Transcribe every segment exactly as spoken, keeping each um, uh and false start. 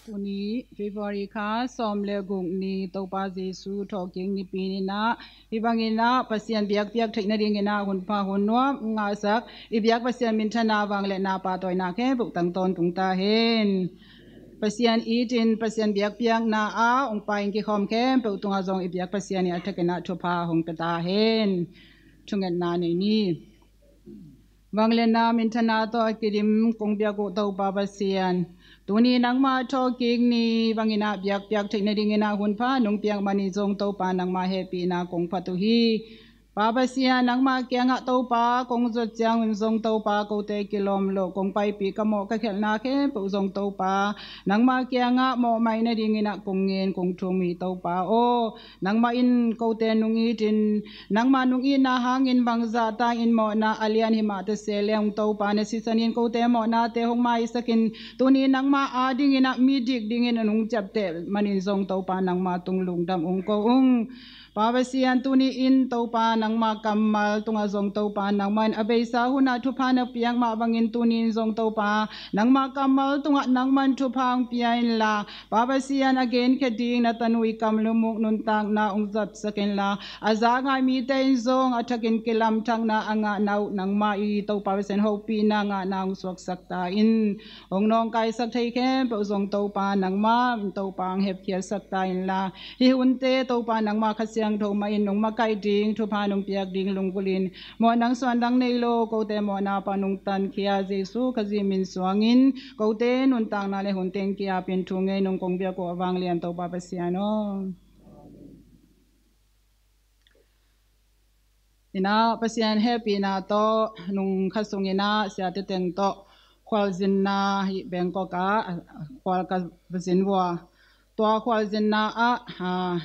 Tuni February kha sawm le guk ni, Topa Jesu thawhkik nipi ni-in ah, hih bangin ah Pasian biakpiak theih nadingin ah hunpha hun nuam ngahsak i biak Pasian minthanna, vangliatna, pahtawina khempeuh tang tawntung ta hen. Pasian itin Pasian biakpiakna ah hong pai in kikhawm khempeuh tungah zong i biak Pasian in a thakin ah thupha hong pia ta hen. Thungetna nei ni. Vangliatna minthanna tawh a kidim kong biak uh Topa Pasian, tuni nangmah thawhkik ni bangin ah biakpiak theih nadingin ah hunpha nong piak manin zong Topa nangmah hehpihna kong phat uh hi. Pa Pasian, nangmah kiangah Topa kong zot ciangun zong Topa kote kilawm loh kong paipih ka mawh ka khialhna khempeuh zong Topa nangmah kiangah mawhmaih nadingin ah kong ngen kong thum hi Topa aw. Nangmah in kote nung itin, nangmah nung itna hangin bangzah ta in mawhna a lian hi mah ta se leng Topa na sisanin kote mawhnate hong maisakin, tuni nangmah adingin ah mi dik dingin a nung ciapteh manin zong Topa nangmah tung lungdam ung ko ung. Pa Pasian, tuni in Topa nangmah kammal tungah zong Topa nangmah in a beisa hunah thupha na piak mah bangin tuni in zong Topa nangmah kammal tungah nangmah in thupha hong pia inla, Pa Pasian, a genkhia ding na tanu i kam lungmuk nuntakna hong zatsak inla, a za ngai mite in zong a thakin kilamthakna a ngahna uh nangmah i Topa Pasian hopihna ngahna hong suaksak ta in. Hong nawngkaisak thei khempeuh zong Topa nangmah in Topa hong hepkhiatsak ta inla, hih hunte Topa nangmah Kha Siangtho mah in nong makaih ding, thupha nong piak ding lunggulhin, mawh nang suan dang nei lo kote mawhna pan nong tankhia Jesu Khazih min suangin kote nuntakna le hun teng ki-apin thu ngei nong kong biak uh a vanglian Topa Pasian aw. Inah Pasian hehpihna tawh nung khat sung inah siate teng tawh khualzinna hi Bangkok ah khual ka va zin vua. Tua khualzinna ah, ah,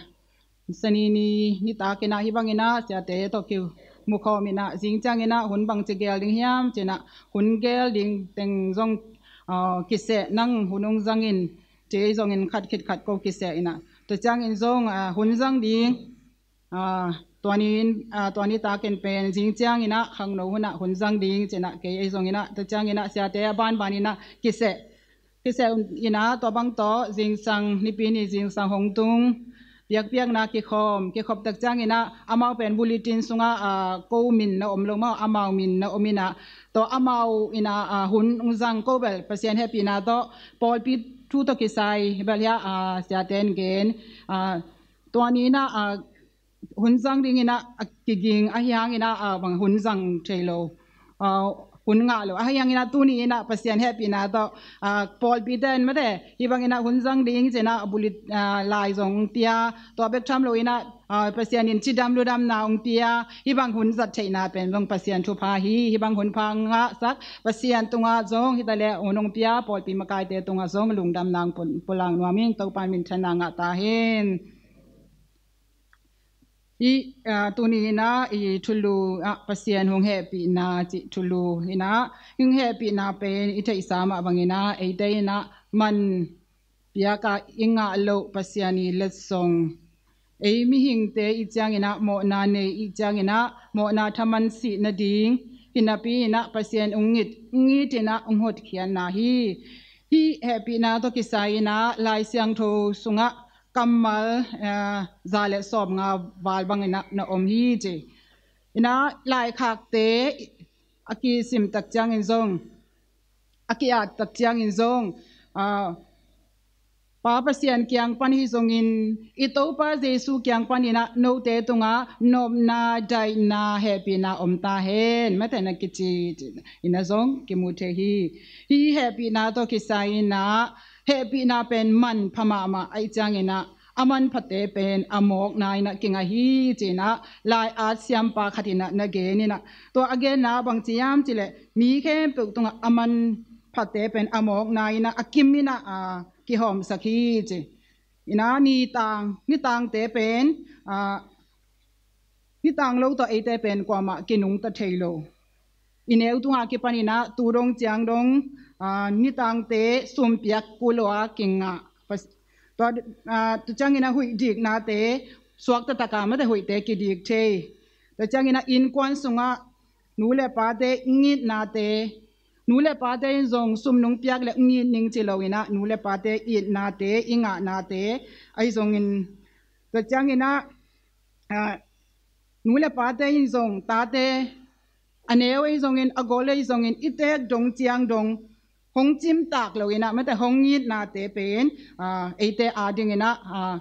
Sani ni nitak inah hih bang inah siate tawh kimukhawm inah zing ciang inah hun bangci gel ding hiam ci inah hun gel ding teng zong, ah, kiseh nang hun hong zang in ci ei zongin khat khit khat ko kiseh inah. Tua ciangin zong, ah, hun zang ding, ah, tua ni in, ah, tua nitak in pen zing ciang inah khangno hunah hun zang ding ci inah kei ei zong inah tua ciang inah siate a banban inah kiseh. Kiseh inah tua bang tawh zingsang, nipi ni zingsang hong tung, biakpiakna kikhawm, kikhop tak ciang inah amau pen bulletin sungah, ah, ko min na om lo maw, amau min na om inah tua amau inah, ah, hun hong zang ko bel Pasian hehpihna tawh pawlpi thu tawh kisai bel hiah, ah, siate in gen, ah, tua ni inah, ah, hun zang ding inah a kiging ahi hang inah, ah, bang hun zang thei lo, ah, hun ngah lo ahi hang inah tuni inah Pasian hehpihna tawh, ah, pawlpite in mate hih bang inah hun zang ding ci inah bullet, ah, lai zong pia, tua bek tham lo inah, ah, Pasian in cidam ludamna hong pia, hih bang hun zat theihna pen zong Pasian thupha hi. Hih bang hunpha ngahsak Pasian tungah zong hi ta leh hun hong pia pawlpi makaite tungah zong lungdamna hong pul-, pulak nuam ing. Topa minthanna ngah ta hen. Hih, ah, tuni inah i thulu ah Pasian hong hehpihna cih thulu inah hong hehpihna pen i theihsa mah bang inah eite inah man piak ah i ngah loh Pasian i letsong, ei mihingte i ciang inah mawhna nei i ciang inah mawhna thaman sih nading, hinapi inah Pasian hong it, hong it inah hong hotkhiatna hi. Hih hehpihna tawh kisai inah Lai Siangtho sungah kammal, eh, za le sawmnga val bang inah na om hi ci. Inah laikhakte a kisim tak ciangin zong, a ki-at tak ciangin zong, ah, Pa Pasian kiang pan hi zongin i Topa Jesu kiang pan inah note tungah nopna, daihna, hehpihna om ta hen mate na kici inah zong kimu thei hi. Hih hehpihna tawh kisai inah hehpihna pen manpha mahmah ahih ciang inah a manphate pen a mawkna inah kingah hi ci inah lai-at siampa khat inah na gen inah tua a genna bangci hiam ci leh mi khempeuh tungah a manphate pen a mawkna inah a kim inah, ah, kihawmsak hi ci. Inah nitang, nitangte pen, ah, nitang lo tawh eite pen kuamah kinungta thei lo. I neu tungah kipan inah tu dong ciang dong, ah, nitangte sumpiak kul lo a kingah. Pas-, tua, ah, tu ciang inah huih diknate suakta taka mate huihte kidik thei. Tua ciang inah innkuan sungah nu le pate ngitnate, nu le pate in zong sum nong piak le hong it ning ci lo in ah, nu le pate itnate, i ngahnate ahi zongin, tua ciangin ah, ah, nu le pate in zong tate, a neu ahi zongin, a gol ahi zongin, i teek dong ciang dong hong cimtak lo in ah, mate hong itnate pen, ah, eite adingin ah, ah,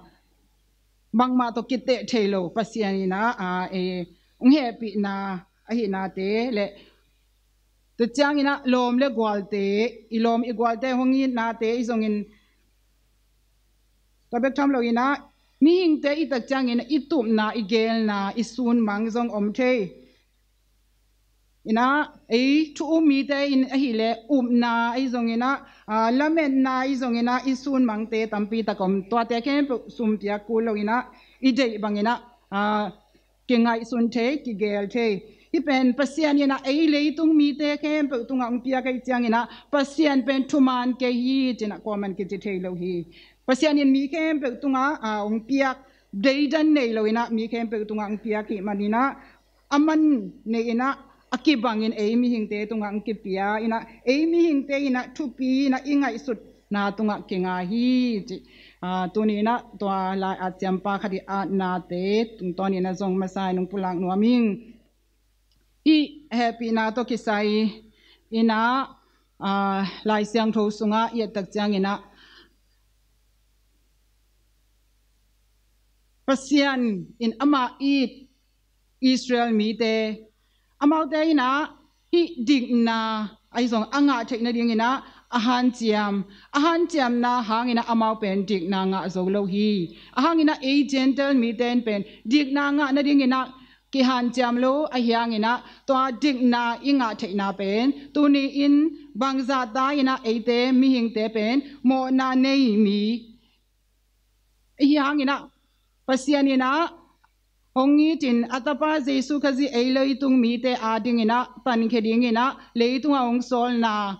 bangmah tawh kiteh thei lo Pasian in ah, ah, eh, hong hehpihna ahihnate le, tua ciangin ah lawm le gualte, i lawm i gualte hong itnate ahi zongin, tua bek tham lo in ah, mihingte i tak ciangin i tupna, i geelna, i sunmang zong om thei. In ah, ei thu um mite in ahih leh upna ahi zongin ah, ah, lametna ahi zongin ah, i sunmangte tampi tak om. Tuate khempeuh sum piak kul lo in ah, i deih bangin ah, ah, kingaihsun thei, kigeel thei. Hih pen Pasian in ah ei leitung mite khempeuh tungah hong piak ahih ciangin ah, Pasian pen thuman kei hi ci-in ah kuaman kici thei lo hi. Pasian in mi khempeuh tungah, ah, hong piak, deidan nei lo in ah mi khempeuh tungah hong piak hih manin ah, a man nei in ah, a kibangin ei mihingte tungah hong kipia in ah, ei mihingte in ah thupi in ah i ngaihsutna tungah kinga hi ci. Ah, tuni in ah tua lai-at siampa khat i atnate tungtawn in ah zong masa in hong pulak nuam ing. Hih hehpihna tawh kisai in ah, ah, Lai Siangtho sungah i et tak ciangin ah, Pasian in amah it Israel mite, amaute in ah hih dikna ahi zong a ngah theih nadingin ah a hanciam, a hanciamna hangin ah amau pen dikna ngah zo lo hi. A hangin ah ei Gentile mite in pen dikna ngah nadingin ah kihanciam lo ahih hangin ah, tua dikna i ngah theihna pen tuni in bangzahta in ah eite mihingte pen mawhna nei mi ahih hangin ah, Pasian in ah hong itin a Tapa Jesu Khazih ei leitung mite adingin ah tankhia dingin ah leitungah hong sawlna,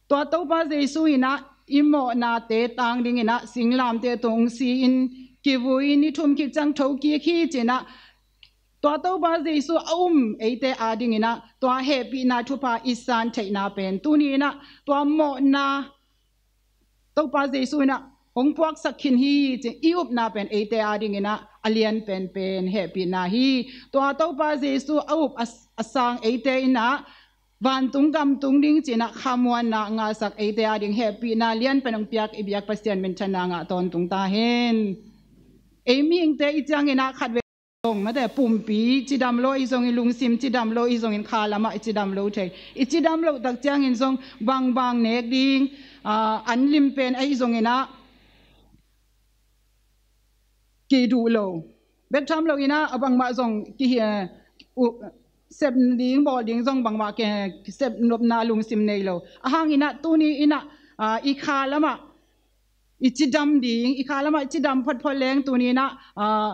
tua Topa Jesu in ah i mawhnate tang dingin ah singlamteh tung si-in kivui-in ni thum khit ciang thokik hi ci-in ah, tua Topa Jesu a um eite adingin ah tua hehpihna thupha i san theihna pen tuni in ah tua mawhna Topa Jesu in ah hong puaksak khin hi ci-in i upna pen eite adingin ah a lian penpen hehpihna hi. Tua Topa Jesu a up a, a sang eite in ah vantung gam tung ding ci-in ah khamuanna ngahsak eite ading hehpihna lian pen hong piak i biak Pasian minthanna ngah tawntung ta hen. Ei mihingte i ciangin ah khat vei zong mate pumpi cidam lo i zongin, lungsim cidam lo i zongin, kha lamah i cidam lo thei. I cidam loh tak ciangin zong bangbang nek ding, ah, an lim pen ahi zongin ah kiduh lo. Bek tham lo in ah a bangmah zong kihi, uh, sep ding, bawl ding zong bangmah kisep nopna lungsim nei lo. A hangin ah tuni in ah, ah, i kha lamah i cidam ding, i kha lamah i cidam photphot leng tuni in ah, ah,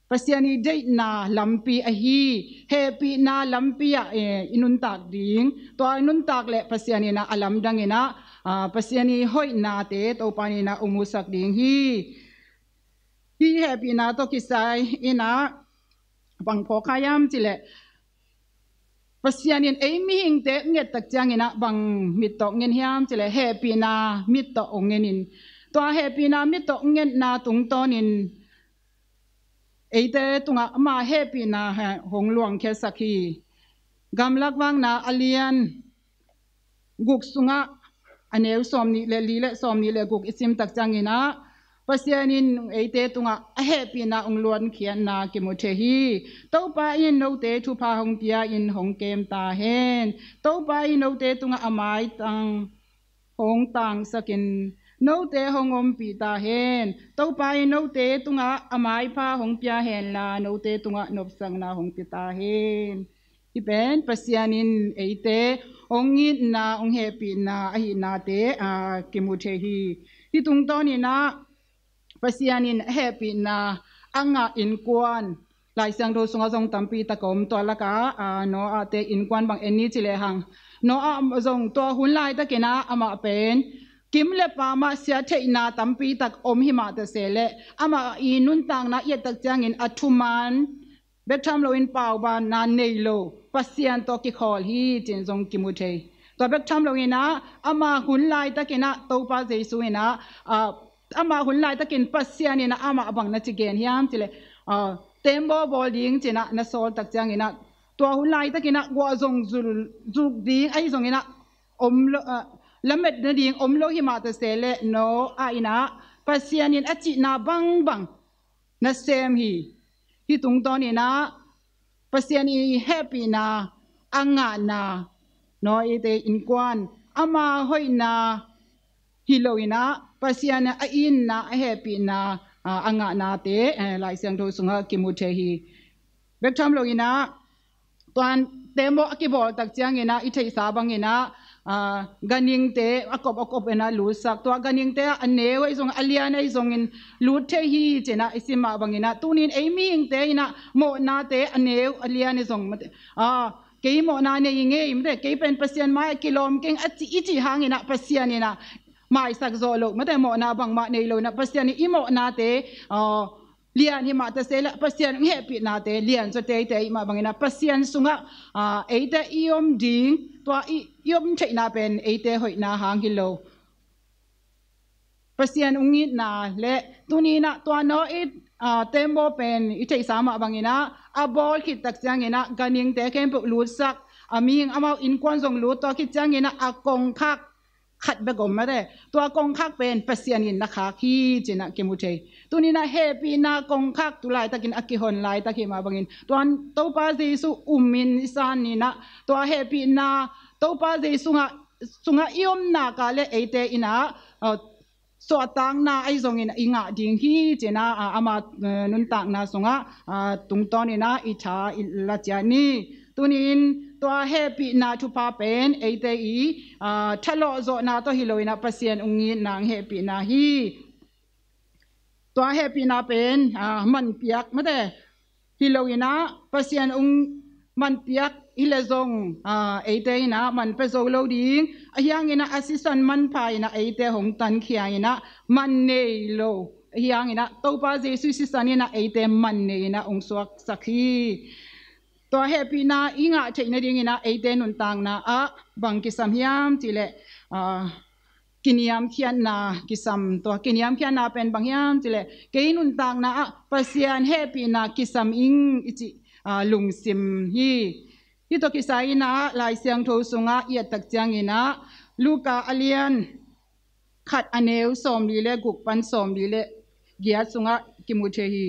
Pasian i deihna lampi ahi, hehpihna lampi ah, eh, i nuntak ding. Tua i nuntak leh Pasian in ah a lamdang in ah, ah, Pasian i hoihnate Topa in ah hong musak ding hi. Hih hehpihna tawh kisai in ah bang phawk kha hiam cih leh, Pasian in ei mihingte nget tak ciangin ah bang mit tawh ngen hiam cih leh, hehpihna mit tawh hong ngen in. Tua hehpihna mit tawh ngetna tungtawnin eite tungah ama hehpihna he hong luangkhiatsak hi. Gamlak Vakna a lian guk sungah a neu sawmnih le li le sawmnih le guk i sim tak ciangin ah, Pasian in eite tungah a hehpihna hong luangkhiatna kimu thei hi. Topa in note thupha hong pia in hong kem ta hen. Topa in note tungah a maitang hong tangsak in note hong ompih ta hen. Topa in note tungah a maipha hong pia hen la, note tungah nopsakna hong pia ta hen. Hih pen Pasian in eite hong itna, hong hehpihna ahihnate, aa, kimu thei hi. Hih tungtawnin ah Pasian in a hehpihna a ngah innkuan, Lai Siangtho sungah zong tampi tak a om. Tua lakah, aa, Noah te innkuan bang en ni ci lehang, Noah zong tua hun laitakin ah amah pen kim le pam ah siatheihna tampi tak om himah ta se leh, amah i nuntakna i et tak ciangin a thuman bek tham loin paubanna nei lo Pasian tawh kikhawl hi ci-in zong kimu thei. Tua bek tham lo inah, ama hun laitakinah Topa Jesu inah, ah, ama hun laitakin Pasian inah amah bang na ci gen hiam cileh, ah, tembaw bawl ding cinah na sawl tak cianginah, tua hun laitakinah guah zong zul, zuk ding ahi zonginah om lo, ah, lamet nading om lo himah ta se leh Noah inah Pasian in a cihna bangbang nasem hi. Hih tungtawn inah Pasian i hehpihna a ngahna, Noah ite innkuan ama hoihna hi lo inah Pasian a itna, a hehpihna, ah, a ngahnate, eh, Lai Siangtho sungah kimu thei hi. Bek tham lo inah tuan tembaw a kibawl tak cianginah i theihsa banginah, ah, ganhingte a kop a kop inah lutsak. Tua ganhingte a neu ahi zong, a lian ahi zongin lut thei hi cinah i sim mah banginah, tunin ei mihingte inah mawhnate a neu a lian ahi zong, ah, kei mawhna nei ngei mate, kei pen Pasian mai a kilawm keng a ci, i cih hanginah Pasian inah maisak zawh loh mate, mawhna bangmah nei lo inah Pasian in i mawhnate, ah, lian himah ta se leh Pasian hehpihna te lian zaw teitei mah bangin ah Pasian sungah, ah, eite i om ding, tua i, i om theihna pen eite hoihna hang hi lo. Pasian hong itna le tuni in ah tua Noah i, ah, tembaw pen i theihsa mah bangin ah a bawl khit tak ciangin ah ganhingte khempeuh lutsak, a mihing amau innkuan zong lut, tua khit ciangin ah a kongkhak khat bek om mate. Tua kongkhak pen Pasian in na khak hi ci-in ah kimu thei. Tuni in ah hehpihna kongkhak tu laitakin a kihon laitak hi mah bangin tuan Topa Jesu um in i san ni-in ah tua hehpihna Topa Jesu sungah, sungah i om nak leh eite in ah, uh, suahtakna ahi zongin i ngah ding hi ci-in ah, uh, ama, uh, nuntakna sungah, uh, tungtawn in ah i tha i la ciat ni. Tuni in tua hehpihna thupha pen eite i, ah, thalawh zawhna tawh hi lo in ah Pasian hong itna, hehpihna hi. Tua hehpihna pen, ah, manpiak mate hi lo in ah Pasian hong manpiak hi leh zong, ah, eite in ah man pia zo lo ding. Ahi hangin ah a sisan manpha in ah eite hong tankhia in ah man nei lo. Ahi hangin ah Topa Jesu sisan in ah eite man nei in ah hong suaksak hi. Tua hehpihna i ngah theih nadingin ah eite nuntakna ah bang kisam hiam cih leh, ah, kiniamkhiatna kisam. Tua kiniamkhiatna pen bang hiam cih leh kei nuntakna ah Pasian hehpihna kisam ing i cih, ah, lungsim hi. Hih tawh kisai in ah Lai Siangtho sungah i et tak ciangin ah Luka a lian khat a neu sawmli le guk pan sawmli le giat sungah kimu thei hi.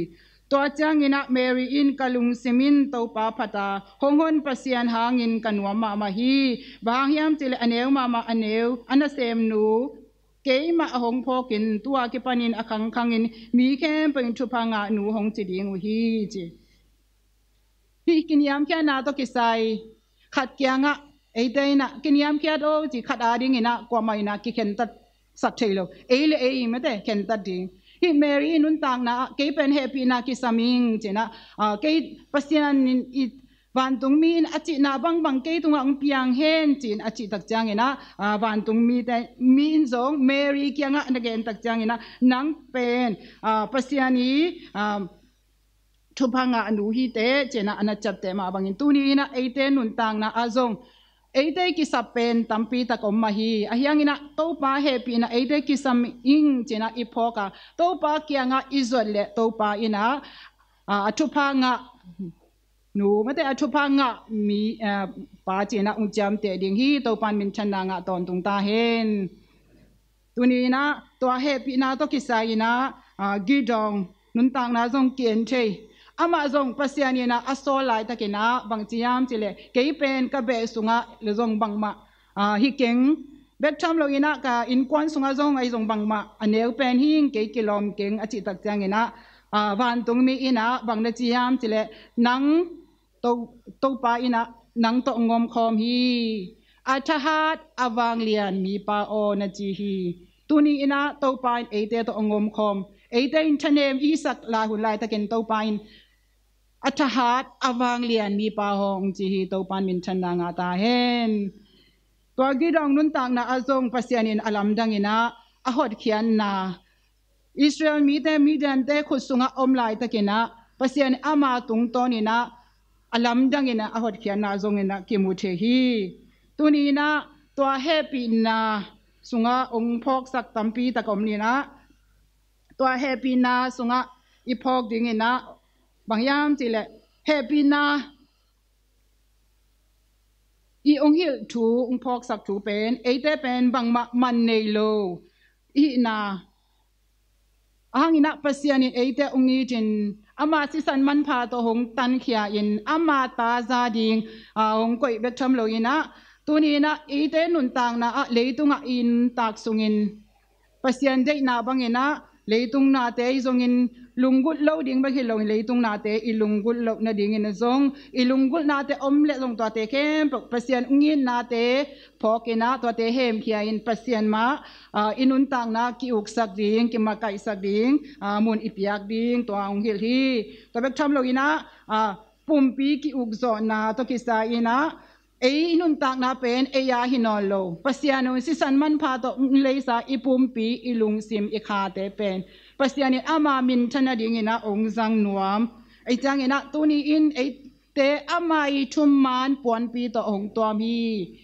Tua ciangin ah Mary in, "Ka lungsim in Topa phat a, hong hon Pasian hangin ka nuam mahmah hi. Bang hang hiam cih leh a neu mahmah a neu, a nasemnu keimah a hong phawkin tu-a kipanin a khangkhangin mi khempeuh in thupha ngahnu hong ci ding uh hi," ci. Hih kiniamkhiatna tawh kisai khat kiangah eite in ah kiniamkhiat o ci khat a dingin ah kuamah in ah kikhentat sak thei lo. Ei le ei mate khentat ding. Hih Mary i nuntakna ah kei pen hehpihna kisam ing ci-in ah, ah, kei Pasian in i vantungmi in a cihna bangbang kei tungah hong piang hen ci-in a cih tak ciangin ah, ah, vantungmite, mi in zong Mary kiangah na gen tak ciangin ah nang pen, ah, Pasian i, ah, thupha ngahnu hi teh ci-in ah a na ciapteh mah bangin tuni in ah eite nuntakna ah zong eite kisap pen tampi tak om mah hi. Ahi hangin ah Topa hehpihna eite kisam ing ci-in ah i phawk a, Topa kiangah i zuat leh Topa in ah, ah, a thupha ngahnu mate a thupha ngah mi, ah, pa ci-in ah hong ciamteh ding hi. Topa in minthanna ngah tawntung ta hen. Tuni in ah tua hehpihna tawh kisai in ah, ah, Gideon nuntakna zong ki-en thei. Amah zong Pasian in ah a sawl laitakin ah bang ci hiam cih leh kei pen ka beh sungah le zong bangmah, ah, hi keng. Bek tham lo in ah ka innkuan sungah zong ahi zong bangmah a neu pen hi ing, kei kilawm keng a cih tak ciangin ah, ah, vantungmi in ah bang na ci hiam cih leh nang To, Topa in ah nang tawh hong om khawm hi. A thahat a vanglian mipa aw na ci hi. Tuni in ah Topa in eite tawh hong om khawm. Eite in thanem i sak lai hun laitakin Topa in a thahat a vanglian mipa aw hong ci hi. Topa in minthanna ngah ta hen. Tua Gideon nuntakna ah zong Pasian in a lamdang in ah a hotkhiatna Israel mite Midian-te khut sungah om laitakin ah Pasian ama tungtawn in ah a lamdang in ah a hotkhiatna zong in ah kimu thei hi. Tuni in ah tua hehpihna sungah hong phawksak tampi tak om inah, tua hehpihna sungah i phawk ding inah, bang hiam cih leh hehpihna i hong hilh thu, hong phawksak thu pen, eite pen bangmah man nei lo i hihna. A hang inah Pasian in eite hong itin, ama sisan manpha tawh hong tankhia in, ama ta za ding, aa, hong koih bek tham lo inah, tuni inah eite nuntakna ah, leitungah i nuntak sungin Pasian deihna bang inah, leitung nate i zongin lunggulh lo ding bek hi loin, leitung nate i lunggulh loh nadingin a zong, i lunggulhnate om leh zong tuate khempeuh Pasian hong itnate phawk inah, tuate hemkhia in Pasian mah, aa, i nuntakna ki-uksak ding, kimakaihsak ding, aa, mun i piak ding, tua hong hilh hi. Tua bek tham lo inah, aa, pumpi ki-ukzawhna tawh kisai inah, ei i nuntakna pen ei a hi nawn lo. Pasian hong sisan manpha tawh hong leisa i pumpi, i lungsim, i khate pen Pasian in ama minthan nading inah hong zang nuam. Ei ciang inah tuni in eite ama i thuman puanpi tawh hong tuam hi.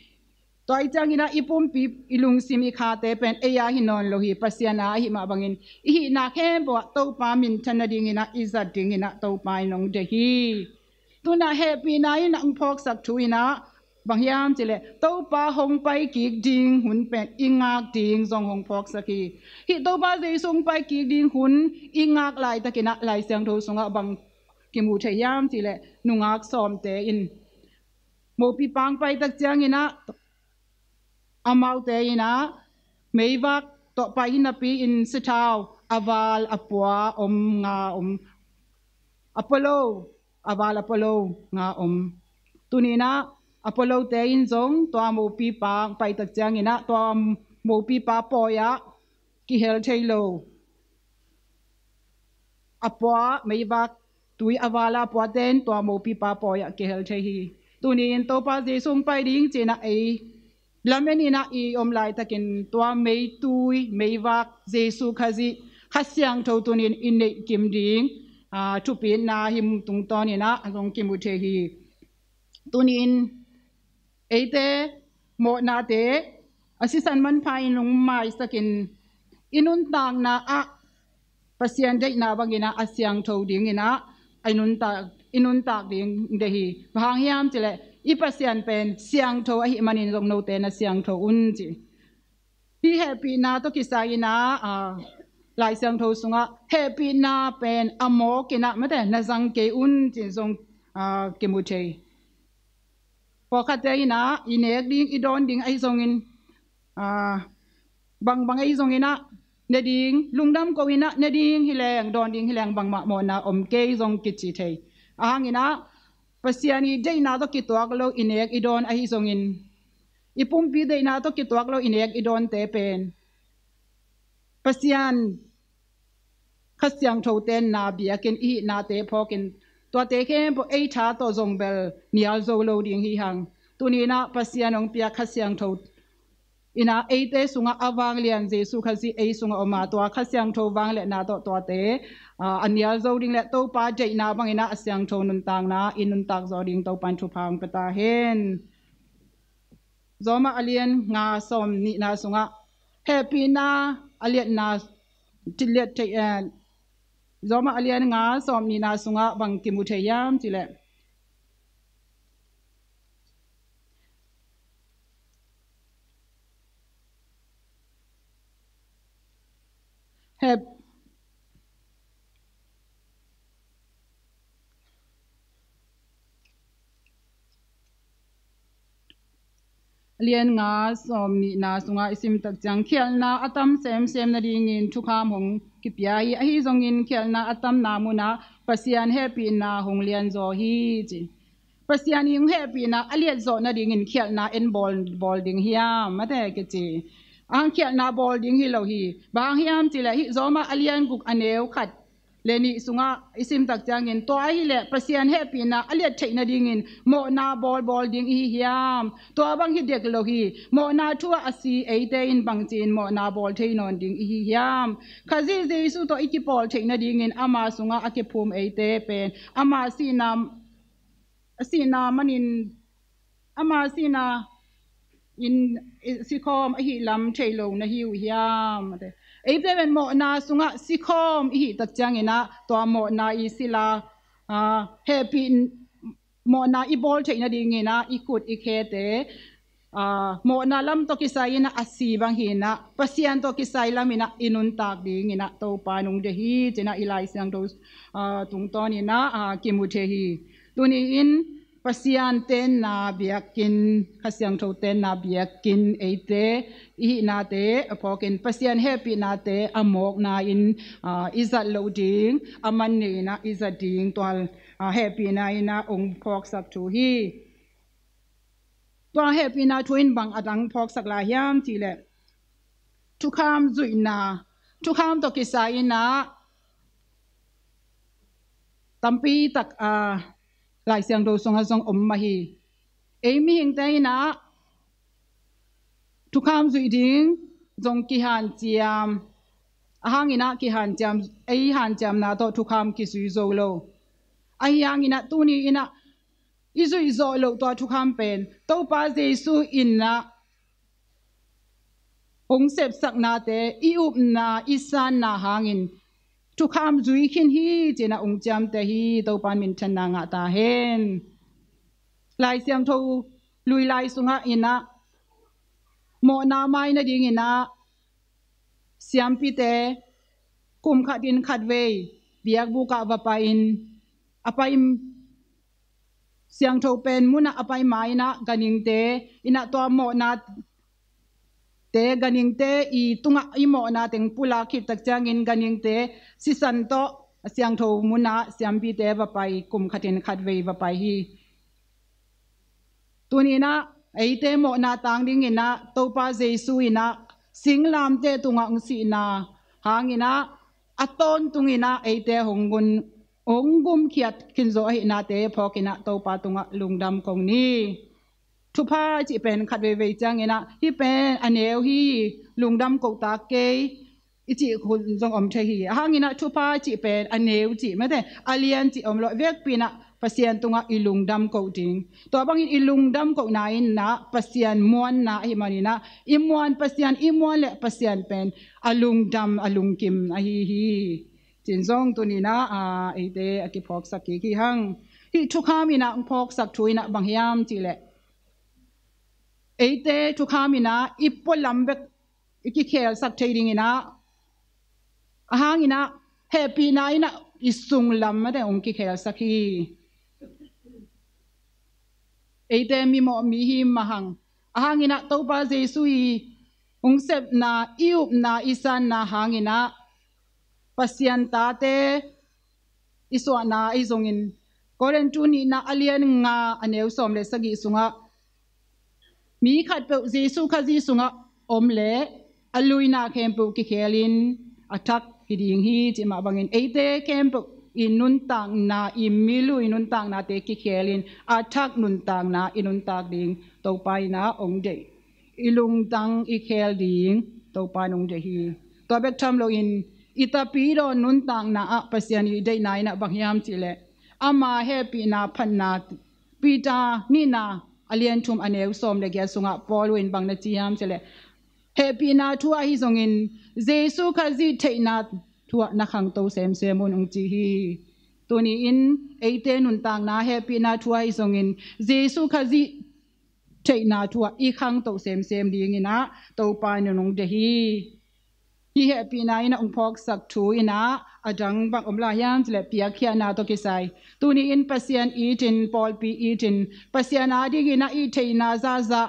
Tua ei ciang inah i pumpi, i lungsim, i khate pen ei a hi nawn lo hi. Pasian a ahih mah bangin i hihna khempeuh ah Topa minthan nading inah i zat ding inah Topa in hong deih hi. Tuna hehpihna in hong phawksak thu inah bang hiam cih leh, Topa hong pai kik ding hun pen i ngak ding zong hong phawksak hi. Hih Topa Jesu hong pai kik ding hun i ngak laitak inah Lai Siangtho sungah bang kimu thei hiam cih leh, nungak sawmte in mopi pang pai tak ciang inah, amaute inah meivak tawh pai hi napi in, sathau a val a pua om, nga om, a pua lo, a val a pua lo, nga om. Tuni inah a pua lote in zong tua mopi pang pai tak ciang inah tua mopi pa pawi ah kihel thei lo. A pua, meivak tui a val a puate in tua mopi pa pawi ah kihel thei hi. Tuni in Topa Jesu hong pai ding ci inah ei lamen inah i om laitakin tua meitui, meivak Jesu Khazih, Kha Siangtho tuni in i neih kim ding, aa, thupitna hih tungtawn inah a zong kimu thei hi. Tuni in eite mawhnate a sisan manpha in hong maisak in, i nuntakna ah Pasian deihna bang inah a siangtho ding inah i nuntak, i nuntak ding deih hi. Bang hang hiam cih leh, i Pasian pen siangtho ahih manin zong note na siangtho un ci. Hih hehpihna tawh kisai inah, aa, Lai Siangtho sungah hehpihna pen a mawk inah mate na zang kei un ci zong, aa, kimu thei. Pawlkhatte inah i nek ding, i dawn ding ahi zongin, aa, bangbang ahi zong inah ne ding, lungdam ko inah ne ding hi leng, dawn ding hi leng bangmah mawhna om kei zong kici thei. A hang inah Pasian i deihna tawh kituak lo i nek i dawn ahi zongin, i pumpi deihna tawh kituak lo i nek i dawnte pen Pasian Kha Siangtho tenna biakinn i hihnate phawkin, tuate khempeuh ei tha tawh zong bel nial zo lo ding hi hang. Tuni inah Pasian hong piak Kha Siangtho inah eite sungah a vanglian Jesu Khazih ei sungah om a, tua Kha Siangtho vangliatna tawh tuate, aa, a nial zo ding le Topa deihna bang inah a siangtho nuntakna i nuntak zaw ding Topa in thupha hong pia ta hen. Roma a lian nga sawm nihna sungah hehpihna a liatna, ci liat thei, eh, Roma a lian nga sawm nihna sungah bang kimu thei hiam cih leh, hep a lian nga sawm nihna sungah i sim tak ciang, khialhna a tam semsem nadingin thukham hong kipia hi. Ahi zongin khialhna a tamna munah Pasian hehpihna hong lianzaw hi ci. Pasian i hong hehpihna a liatzawh nadingin khialhna en bawl, bawl ding hiam, mate kici. A hang khialhna bawl ding hi lo hi. Bang hang hiam cih leh hih Roma a lian guk a neu khat le nih sungah i sim tak ciangin, tua ahih leh Pasian hehpihna a liat theih nadingin mawhna bawlbawl ding i hi hiam? Tua bang hi dek lo hi. Mawhna thu ah a si eite in bangci in mawhna bawl thei nawn ding i hi hiam? Khazih Jesu tawh i kipawl theih nadingin ama sungah a kiphum eite pen ama sihna, a sihna manin, ama sihna in, i sikhawm ahi lam thei lo na hi uh hiam? Eite pen mawhna sungah sikhawm i hih tak ciangin ah tua mawhna i sila, aa, hehpih mawhna i bawl theih nadingin ah i khut i khete, aa, mawhna lam tawh kisai in ah a si bang hi in ah Pasian tawh kisai lam in ah i nuntak dingin ah Topa nungde hi ci-in ah i Lai Siangtho, aa, tungtawn in ah, aa, kimu thei hi. Tuni-in Pasian tenna biakinn, Kha Siangtho tenna biakinn eite i hihnate a phawkin Pasian hehpihnate a mawkna in, aa, i zat loh ding, a man nei in ah i zat ding tual, aa, hehpihna in ah ong phawksak thu hi. Tua hehpihna thu in bang a dang phawksak lai hiam cih leh thukham zuihna, thukham tawh kisai in ah tampi tak, aa, Lai Siangtho sungah zong om mah hi. Ei mihingte in ah thukham zuih ding zong kihanciam, a hang in ah kihanciam, ei hanciamna tawh thukham kizui zo lo. Ahi hang in ah tuni in ah i zuih zawh loh tua thukham pen Topa Jesu in ah hong sepsaknate, i upna, i sanna hangin thukham zui khin hi ci-in ah ong ciamteh hi. Topa in minthanna ngah ta hen. Lai Siangtho lui lai sungah in ah mawhna mai nadingin ah siampite kum khat in khatvei biakbuk ah va pai-in, a pai siangtho pen mun ah a pai ma in ah ganhingte in ah tua mawhna te, ganhingte i tungah i mawhna teng pulak khit tak ciangin ganhingte sisan tawh a siangtho mun ah siampite va pai, kum khat in khatvei va pai hi. Tuni in ah eite mawhna tang dingin ah Topa Jesu in ah singlamteh tungah hong sihna hangin ah a tawntung in ah eite hong gun, hong gumkhiat khin zo ahihnate phawk in ah Topa tungah lungdam ko ni. Thupha cih pen khat veivei ciangin ah hih pen a neu hi, lungdam ko ta kei i cih hun zong om thei hi. A hang in ah thupha cih pen a neu cih mate, a lian cih om lo, vekpi in ah Pasian tungah i lungdam ko ding. Tua bangin i lungdam kohna in ah Pasian muanna ahih manin ah i muan Pasian, i muan leh Pasian pen a lungdam, a lungkim ahi hi. Ci-in zong tuni in ah, aa, eite a kiphawksak kik hi hang. Hih thukham in ah hong phawksak thu in ah bang hiam cih leh eite thukham in ah i pualam bek i kikhelsak thei dingin ah, a hang in ah hehpihna in ah i sunglam mate hong kikhelsak hi. Eite mimawh mi hi mah hang, a hang in ah Topa Jesu i hong sepna, i upna, i sanna hang in ah Pasian tate i suahna ahi zongin, Korintu nihna a lian nga a neu sawm le sagih sungah mi khatpeuh Jesu Khazih sungah om leh a luina khempeuh kikhelin a thak hi ding hi cih mah bangin eite khempeuh i nuntakna, i milui nuntaknate kikhelin a thak nuntakna i nuntak ding Topa in ah hong deih. I lungtang i khel ding Topa in hong deih hi. Tua bek tham loin i tapidaw nuntakna ah Pasian i deihna in ah bang hiam cih leh ama hehpihna phatna, Peter nihna a lian thum a neu sawm le giat sungah Paul in bang na ci hiam cih leh hehpihna thu ahi zongin Jesu Khazih theihna thu ah na khangto semsem un hong ci hi. Tuni in eite nuntakna hehpihna thu ahi zongin Jesu Khazih theihna thu ah i khangto semsem dingin ah Topa in hong deih hi. Hih hehpihna in ah hong phawksak thu in ah a dang bang om lai hiam cih leh piakkhiatna tawh kisai. Tuni in Pasian itin, pawlpi itin, Pasian adingin ah i theihna zahzah,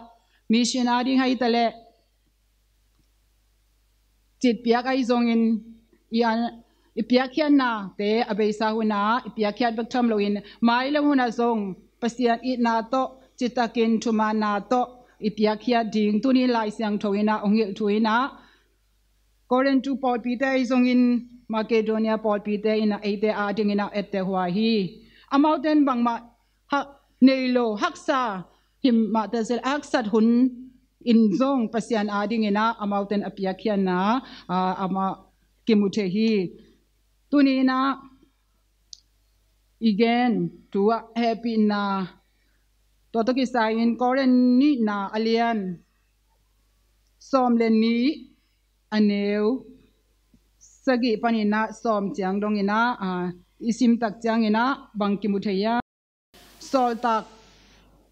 mission ading hi ta leh, citpiak ahi zongin i an, i piakkhiatnate a beisa hun ah i piakkhiat bek tham loin mailam hun ah zong Pasian itna tawh, citakin thumaanna tawh i piakkhiat ding tuni Lai Siangtho in ah hong hilh thu in ah Korintu pawlpite ahi zongin Macedonia pawlpite in ah eite adingin ah etteh huai hi. Amaute in bangmah hak, nei lo, haksa hi mah ta se leh a haksat hun in zong Pasian adingin ah amaute in a piakkhiatna, aa, amah kimu thei hi. Tuni in ah i gen thu ah hehpihna, tua tawh kisai in Korin nihna a lian sawm le nih a neu sagih panin ah sawm ciang dongin ah, aa, i simtak ciangin ah bang kimu thei hiam? Sawltak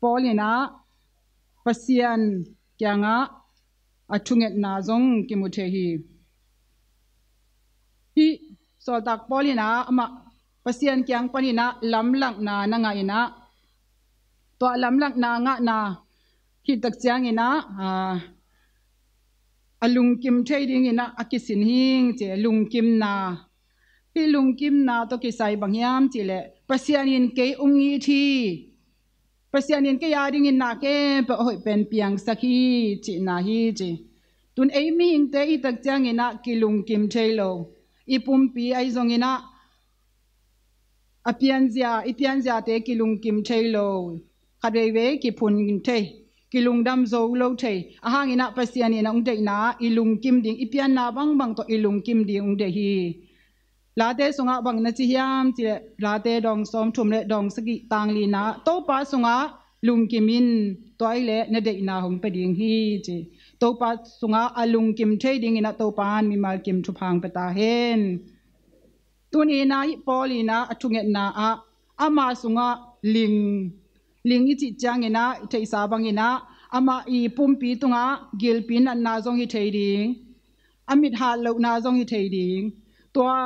Paul in ah Pasian kiangah a thungetna zong kimu thei hi. Hih Sawltak Paul in ah amah Pasian kiang panin ah lamlakna na ngah in ah, tua lamlakna ngahna khittak ciangin ah, aa, a lungkim thei dingin ah a kisin hing ci, lungkimna. Hih lungkimna tawh kisai bang hiam cih leh, Pasian in kei ung it hi. Pasian in kei a dingin na khempeuh a hoih pen piangsak hi cihna hi ci. Tun ei mihingte i tak ciangin ah kilungkim thei lo. I pumpi ahi zongin ah a pianzia, i pianziate kilungkim thei lo. Khat veivei kiphun thei, kilungdam zo lo thei. A hangin ah Pasian in a ung deihna i lungkim ding, i pianna bangbang tawh i lungkim ding ung deih hi. Late sungah bang na ci hiam cih leh, Late dawng sawmthum le dawng sagih tang lina, Topa sungah lungkim in, tua hi leh na deihna hong pia ding hi ci. Topa sungah a lungkim thei dingin ah Topa in mimal kim thupha hong pia ta hen. Tuni in ah hih Paul in ah a thungetna ah ama sungah ling, ling i cih ciangin ah i theihsa bangin ah amah i pumpi tungah gilpi natna zong hi thei ding, a mit hat lohna zong hi thei ding. Tua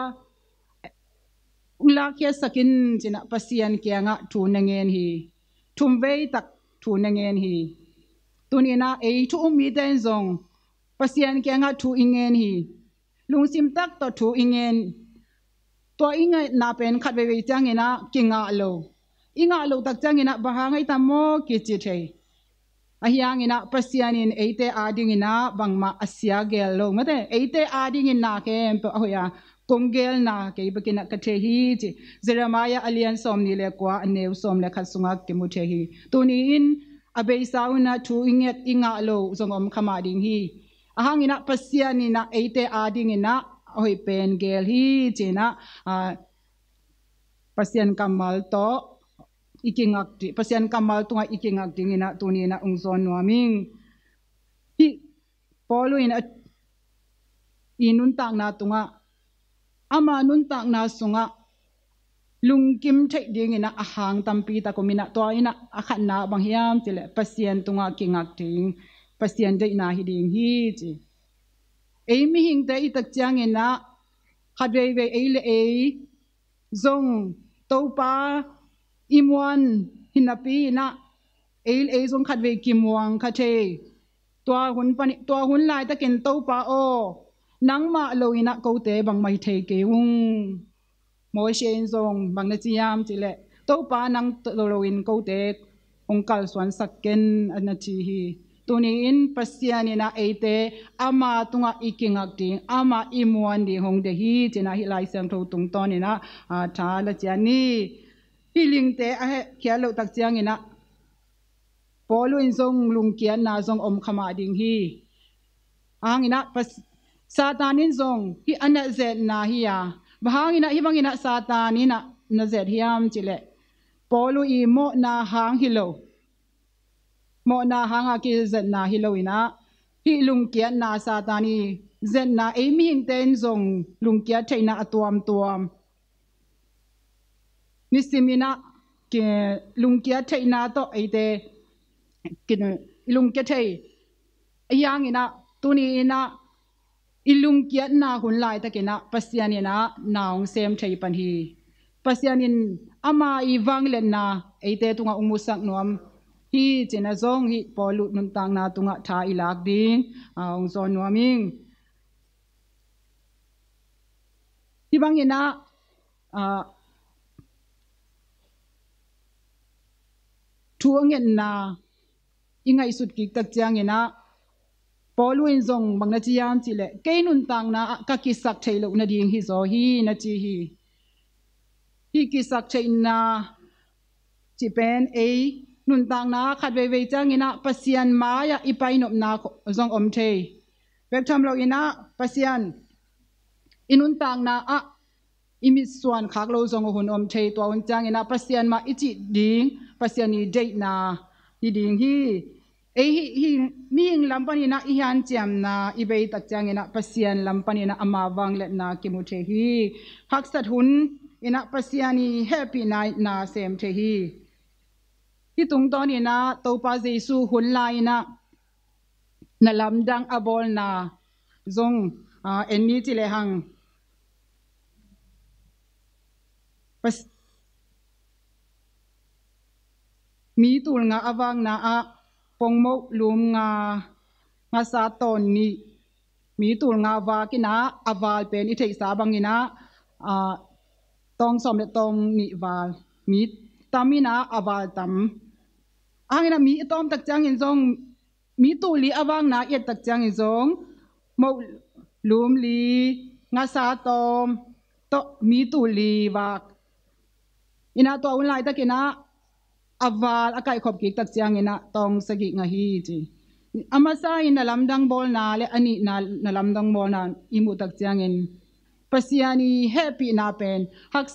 ung lakkhiatsak in ci-in ah Pasian kiangah thu na ngen hi. Thumvei tak thu na ngen hi. Tuni in ah ei thu um mite in zong Pasian kiangah thu i ngen hi. Lungsim tak tawh thu i ngen. Tua i ngetna pen khat veivei ciangin ah kingah lo. I ngah loh tak ciangin ah bang hang ahi tam maw kici thei. Ahi hangin ah Pasian in eite a dingin ah bangmah a sia gel lo. Mate, eite a dingin na khempeuh a hoih a kong gelna kei bekin ah ka thei hi ci. Jeremiah a lian sawmnih le kua, a neu sawm le khat sungah kimu thei hi. Tuni in a beisa un ah thu i nget i ngah lo zong om kha mah ding hi. A hangin ah Pasian in ah eite a dingin ah a hoih pen gel hi ci-in ah, aa, Pasian kammal tawh i kingak ding, Pasian kammal tungah i kingak dingin ah tuni in ah ung zawn nuam ing. Hih Paul in ah i nuntakna tungah, ama nuntakna sungah lungkim theih dingin ah a hang tampi tak om in ah, tua in ah a khatna bang hiam cih leh Pasian tungah kingak ding, Pasian deihna hi ding hi ci. Ei mihingte i tak ciangin ah khat veivei ei le ei zong Topa i muan hi napi in ah ei le ei zong khat vei kimuang kha thei. Tua hun pani, tua hun laitakin Topa aw, nangmah lo in ah kote bangmah hi thei kei ung. Moses in zong bang na ci hiam cih leh, Topa nang tawh lo in kote hong kalsuansak ken, a na ci hi. Tuni in Pasian in ah eite ama tungah i kingak ding, ama i muan ding hong deih hi ci-in ah hih Lai Siangtho tungtawnin ah, aa, tha la cian ni. Hih lingte a hehkhiat loh tak ciangin ah Paul in zong lungkiatna zong om kha mah ding hi. A hangin ah Pas-, Satan in zong hih a na zetna hi a. Bang hangin ah hih bangin ah Satan in ah na zet hiam cih leh, Paul i mawhna hang hi lo. Mawhna hang a kizetna hi lo in ah, hih lungkiatna, Satan i zetna, ei mihingte in zong lungkiat theihna a tuamtuam. Nisim in ah ki-, lungkiat theihna tawh eite ki-, lungkia thei. Ahi hangin ah tuni in ah i lungkiatna hun laitakin ah Pasian in ah na hong sem thei pan hi. Pasian in ama i vangliatna eite tungah hong musak nuam hi ci-in ah zong hih Paul nuntakna tungah tha i lak ding, aa, hong zawn nuam ing. Hih bangin ah, aa, thu a ngetna i ngaihsut kik tak ciangin ah, Paul in zong bang na ci hiam cih leh, kei nuntakna ah ka kisak theih loh nading hi zaw hi na ci hi. Hih kisak theihna cih pen ei nuntakna ah khat veivei ciangin ah Pasian mai-ah i painopna zong om thei. Bek tham lo in ah Pasian i nuntakna ah i mitsuan khak lo zong a hun om thei. Tua hun ciangin ah Pasian mah i cih ding, Pasian i deihna hi ding hi. Ei hi, hi, mihing lam paninah i hanciamna i beitak cianginah Pasian lam paninah ama vangliatna kimu thei hi. Haksat hun inah Pasian i hehpihna na sem thei hi. Hi tungtawninah Topa Jesu hun lai-inah na lamdang a bawlna zong en ni ci lehang, mi tul nga a vakna ah pongmoh lum nga, ngasa tawn nih, mi tul nga vakinah a val pen i theihsa banginah tawng sawm le tawng nih val, mi taminah a val tam. Ahanginah mi i tawmtak ciangin zong mi tul li a vakna i ettak ciangin zong moh lum li, ngasa tawm tawh mi tul li vak. Inah tua hun laitakinah a val a kaihkhop kiktak cianginah tawng sagih ngah hi ci. A masa in na lamdang bawlna le a nihna na lamdang bawlna i muhtak ciangin Pasian i hehpihna pen hak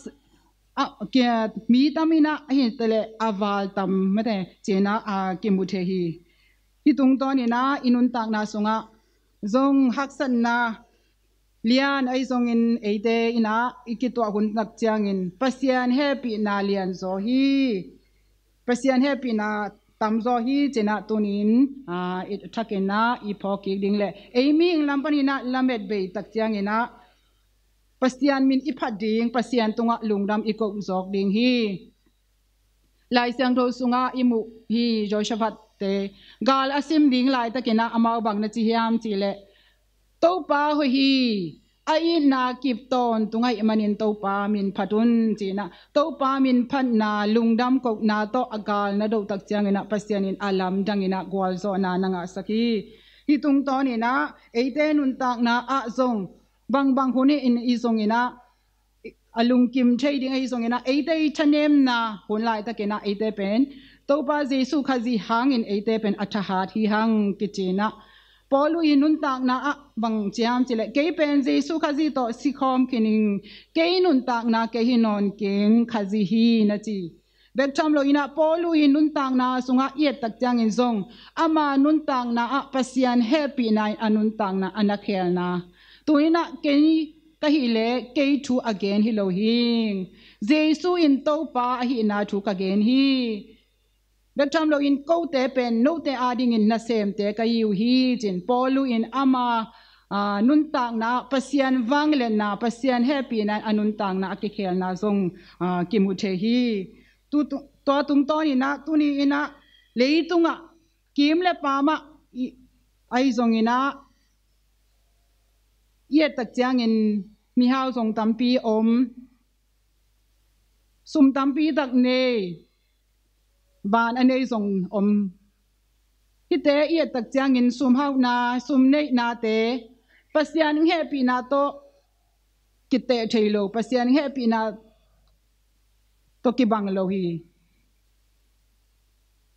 mi taminah ahi taleh a val tam mate cinah a kimu thei hi. Hi tungtawninah i nuntakna sungah zong haksatna lian ahi zongin eite inah i kituah huntak ciangin Pasian hehpihna lian zaw hi. Pasian hehpihna tam zaw hi cinah tunin i thakinah i phawk kik ding le ei mihing lam paninah lamet beitak cianginah Pasian min i phat ding, Pasian tungah lungdam i koh zawk ding hi. Lai Siangtho sungah i muh hi. Jehoshaphat-te gal a sim ding laitakinah amau bang na ci hiam cihleh, Topa hoih hi, a itna kip tawntung ahih manin Topa min phat un cinah Topa min phatna lungdam kohna tawh a gal na dohtak cianginah Pasian in a lamdanginah gualzawhna na ngahsak hi. Hi tungtawninah eite nuntakna ah zong bangbang hun in i zonginah a lungkim thei ding ahi zonginah eite i thanemna hun laitakinah eite pen Topa Jesu Khazih hangin eite pen a thahat hi hang kicinah Paulu i nuntakna ah bang ci hiam cihleh, kei pen Jesu Khazih tawh sikhawm khin ing, kei nuntakna kei hi nawn keng, Khazih hi na ci. Bek tham loinah Paulu i nuntakna sungah i ettak ciangin zong ama nuntakna ah Pasian hehpihna in a nuntakna a na khelna. Tuninah kei ka hileh kei thu a gen hi lo hing. Jesu in Topa ahihna thu ka gen hi. Bek tham loin kote pen note adingin nasemte ka hi uh hi cin Paulu in ama nuntakna Pasian vangliatna, Pasian hehpihna in a nuntakna a kikhelna zong kimu thei hi. Tua tungtawninah tuni inah leitungah kim le pamah ahi zonginah i ettak ciangin mihau zong tampi om, sum tampi tak nei, van a nei zong om. Hihte i ettak ciangin sum hauhna, sum neihnate Pasian hehpihna tawh kiteh thei lo, Pasian hehpihna tawh kibang lo hi.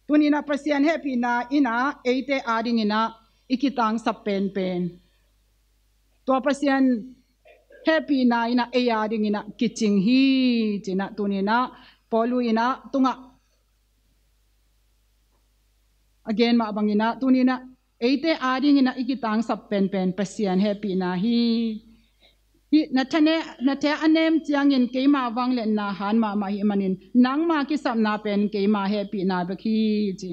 Tuninah Pasian hehpihna inah eite adinginah i kitangsap penpen tua Pasian hehpihna inah ei adinginah kicing hi cinah tuninah Paulu inah tungah a gen mah banginah tuninah eite adinginah i kitangsap penpen Pasian hehpihna hi. Hih na thane na thea a nem ciangin keima vangliatna han mahmah hi manin nangma kisapna pen keima hehpihna bek hi ci.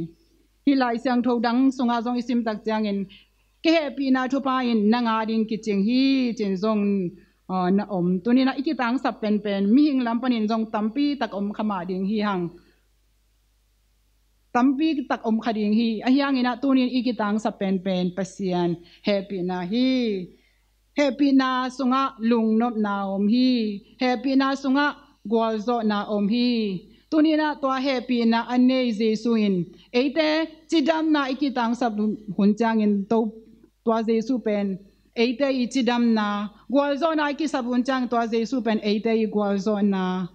Hih Lai Siangtho dang sungah zong i simtak ciangin kei hehpihna thupha in nang ading kicing hi cin zong na om. Tuninah i kitangsap penpen mihing lam panin zong tampi tak om kha mah ding hi hang. Tampi tak om kha ding hi. Ahi hanginah tunin i kitangsap penpen Pasian hehpihna hi. Hehpihna sungah lungnopna om hi. Hehpihna sungah gualzawhna om hi. Tuninah tua hehpihna a nei Jesu in eite cidamna i kitangsap hun ciangin to tua Jesu pen eite i cidamna, gualzawhna i kisap hun ciangin tua Jesu pen eite i gualzawhna,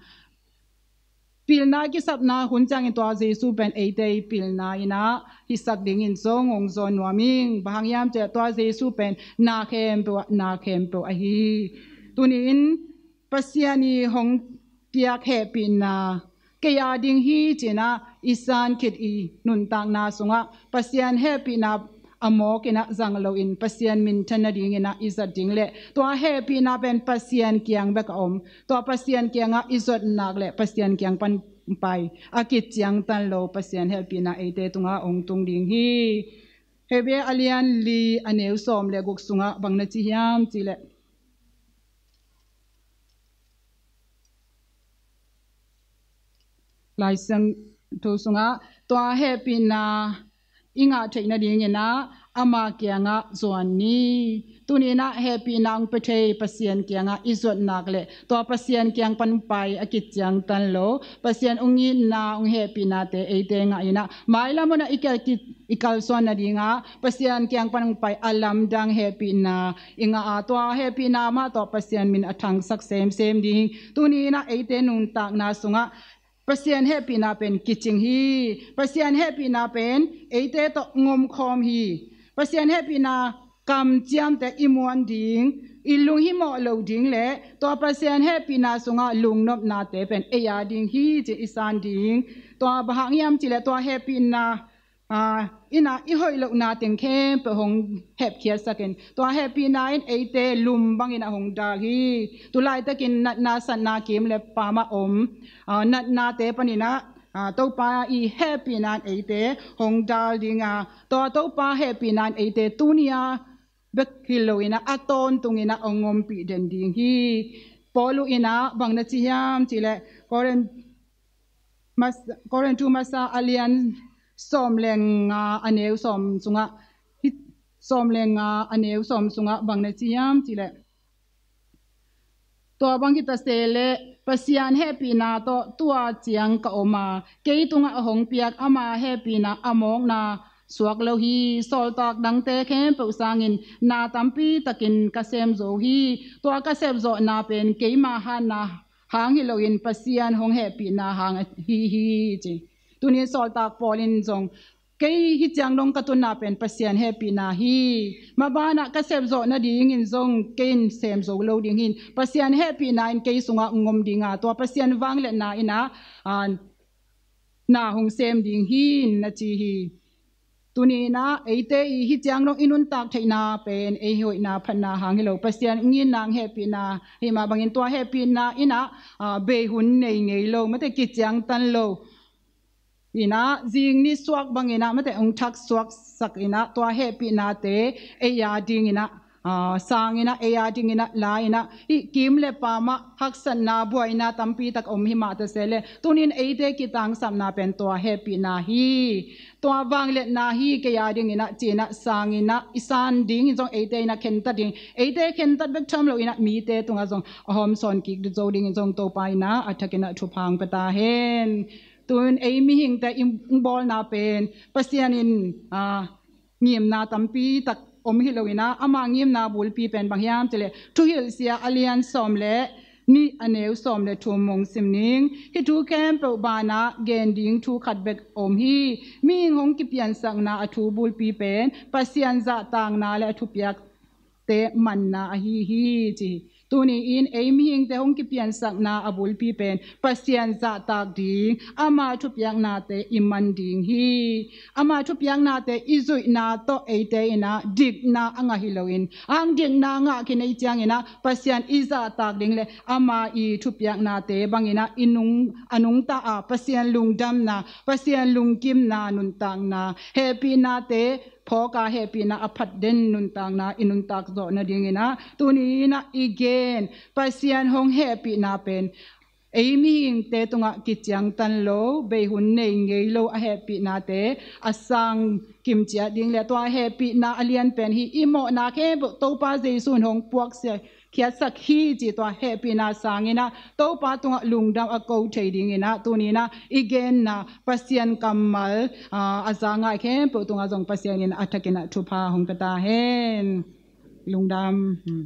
pilna i kisapna hun ciangin tua Jesu pen eite i pilna inah hisak dingin zong hong zawn nuam ing. Bang hang hiam ciah tua Jesu pen na khempeuh ah na khempeuh ahi. Tunin Pasian i hong piak hehpihna kei ading hi cinah i san khit i nuntakna sungah Pasian hehpihna a mawk inah zang loin Pasian minthan nadinginah i zat ding le tua hehpihna pen Pasian kiang bek a om. Tua Pasian kiangah i zotnak le Pasian kiang pan pai a kiciangtan lo Pasian hehpihna eite tungah hong tung ding hi. Hebrew a lian li a neu sawm le guk sungah bang na ci hiam cihleh, Lai Siangtho sungah tua hehpihna i ngah theih nadinginah ama kiangah zuan ni. Tuninah hehpihna hong pia thei Pasian kiangah i zuatnak le tua Pasian kiang pan pai a kiciangtan lo Pasian hong itna hong hehpihnate eite ngah inah mailam hunah i kal ki i kalsuan nadingah Pasian kiang pan hong pai a lamdang hehpihna i ngah a, tua hehpihna mah tawh Pasian min a thangsak semsem ding. Tuninah eite nuntakna sungah Pasian hehpihna pen kicing hi. Pasian hehpihna pen eite tawh ngomkhawm hi. Pasian hehpihna kamciamte i muan ding, i lunghimawh lo ding le tua Pasian hehpihna sungah lungnopnate pen ei a ding hi ci i san ding. Tua bang hang hiam cihleh tua hehpihna aa, innah i hoih lohna teng khempeuh hong hepkhiatsakin tua hehpihna in eite lum bangin a hong dal hi. Tulaitakin natna satna kim le pamah om, aa, natnate paninah, aa, Topa i hehpihna in eite hong dal dinga tua Topa hehpihna in eite tunia bek hi loinah a tawntunginah hong ompih den ding hi. Paulu innah bang na ci hiam cihleh Korin Mas-, Korintu masa a lian sawm le nga a neu sawm sungah, hi, sawm le nga a neu sawm sungah bang na ci hiam cihleh, tua bang hita se leh Pasian hehpihna tawh tua ciang ka om a, kei tungah a hong piak ama hehpihna a mawkna suak lo hi. Sawltak dangte khempeuh sangin na tampi takin ka sem zo hi. Tua ka sepzawhna pen keima hatna hang hi loin Pasian hong hehpihna hang ahi hi ci. Tunin sawltak Paul in zong kei hi ciang dong ka tunna pen Pasian hehpihna hi. Mabanah ka sepzawh nadingin zong kei in sem zo lo ding hin Pasian hehpihna in kei sungah ngom dinga tua Pasian vangliatna innah, aa, na hong sem ding hi na ci hi. Tuninah eite i hi ciang dong i nuntak theihna pen ei hoihna phatna hang hi lo, Pasian nginna hehpihna hi mah bangin tua hehpihna innah, aa, bei hun nei ngei lo, mate kiciangtan lo. Innah zing ni suak banginah mate hong thak suaksak innah tua hehpihnate ei a dinginah, aa, sanginah ei a dinginah la innah i kim le pamah haksatna buaina tampi tak om hi mah ta se leh tunin eite kitangsapna pen tua hehpihna hi. Tua vangliatna hi kei a dinginah cinah sanginah i san dingin zong eite innah khentat ding, eite khentat bek tham loinah mite tungah zong a hawmsawn kik zo dingin zong Topa innah a thakinah thupha hong pia ta hen. Tun ei mihingte i bawlna pen Pasian in, aa, ngimna tampi tak om hi loinah ama ngimna bulpi pen bang hiam cihleh Thuhilhsia a lian sawm le nih a neu sawm le thum hong sim ning. Hih thu khempeuh banah gen ding thu khat bek om hi. Mihing hong kipiansakna a thu bulpi pen Pasian zahtakna le a thupiak te manna ahi hi ci hi. Tuni in ei mihingte hong kipiansakna a bulpi pen Pasian zahtak ding, ama thupiaknate i man ding hi. Ama thupiaknate i zuihna tawh eite innah dikna a ngah hi loin, ang dikna ngah khin ei cianginah Pasian i zahtak ding le ama i thupiaknate banginah i nung, a nungta a Pasian lungdamna, Pasian lungkimna nuntakna, hehpihnate phawka hehpihna a phat den nuntakna i nuntak zawh nadinginah tuni innah i gen Pasian hong hehpihna pen ei mihingte tungah kiciangtan lo, bei hun nei ngei lo a hehpihnate a sang kimciat ding le tua hehpihna a lian pen hi. I mawhna khempeuh Topa Jesu in hong puaksia khiatsak hi ci tua hehpihna sanginah Topa tungah lungdam a ko thei dinginah tuninah i genna Pasian kammal, aa, a za ngai khempeuh tungah zong Pasian in a thakinah thupha hong pia ta hen. Lungdam. Hmm.